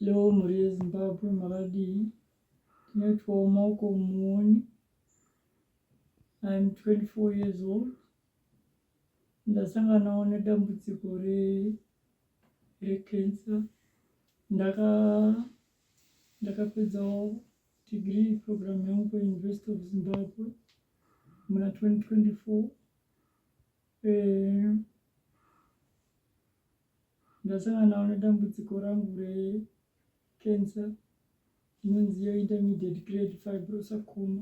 Hello mhuri yeZimbabwe makadii? Ndinoitwawo Malcolm Muoni. I'm 24 years old. Ndasanganawo nedambudziko re recancer. Ndaka ndakapedzawo degree program yangu kuUniversity of Zimbabwe muna 2024. Eh, Ndasanganawo nedambudziko rangu recancer inonzi iyo intermediate grade fibrosarcoma.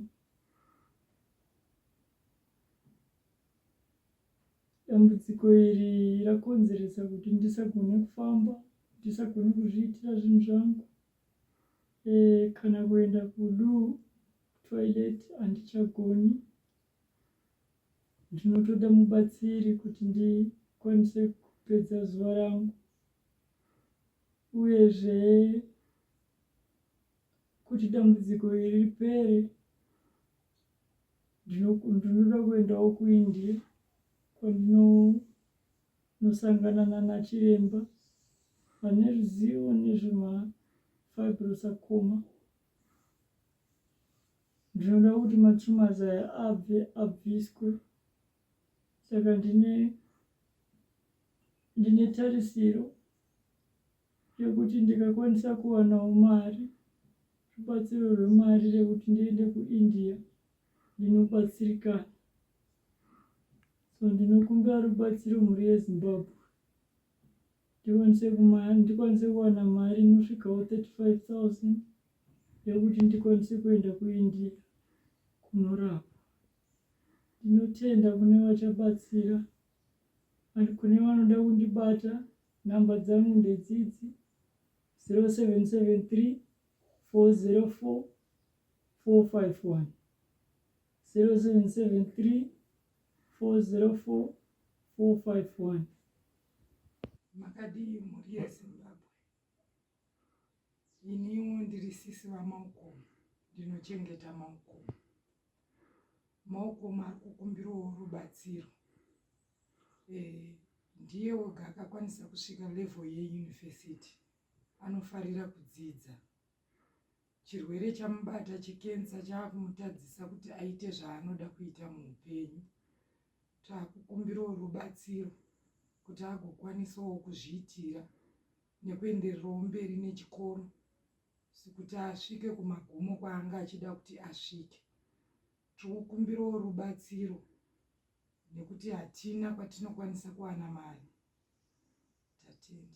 Dambudziko iri rakonzeresa kuti ndisagone kufamba, ndisagone kuzviitira zvinhu zvangu e, kana kuenda kuloo toilet handichagoni. Ndinotoda mubatsiri kuti ndikwanise kupedza zuva rangu uyezve kuti dambudziko iri ripere ndinoda kuendawo kuIndia kwandinonosangana nanachiremba vane ruzivo nezvemafibrosarcoma. Ndinoda kuti matumors aya abve abviswe saka ndine ndine tarisiro yekuti ndikakwanisa kuwanawo mari rubatsiro rwemari rekuti ndiende kuIndia ndinobatsirikana so ndinokumbira rubatsiro mhuri yeZimbabwe ndikwanise ndikwanise kuwana mari inosvikawo 35000 yekuti ndikwanise kuenda kuIndia kunorapwa. Ndinotenda kune vachabatsira and kune vanoda kundibata nhamba dzangu ndedzidzi 0773 404 451 0773 404 451. Makadii mhuri yeZimbabwe? Iniwo ndiri sisi vaMalcolm, ndinochengeta Malcolm. Malcolm ari kukumbirawo rubatsiro. E, ndiye woga akakwanisa kusvika level yeuniversity. Anofarira kudzidza. Chirwere chamubata chekensa chaakumutadzisa kuti aite zvaanoda kuita muupenyu. Taakukumbirawo rubatsiro kuti agokwanisawo kuzviitira nekuendererawo mberi nechikoro kuti asvike kumagumo kwaanga achida kuti asvike. Tiri kukumbirawo rubatsiro nekuti hatina kwatinokwanisa kuwana mari. Tatenda.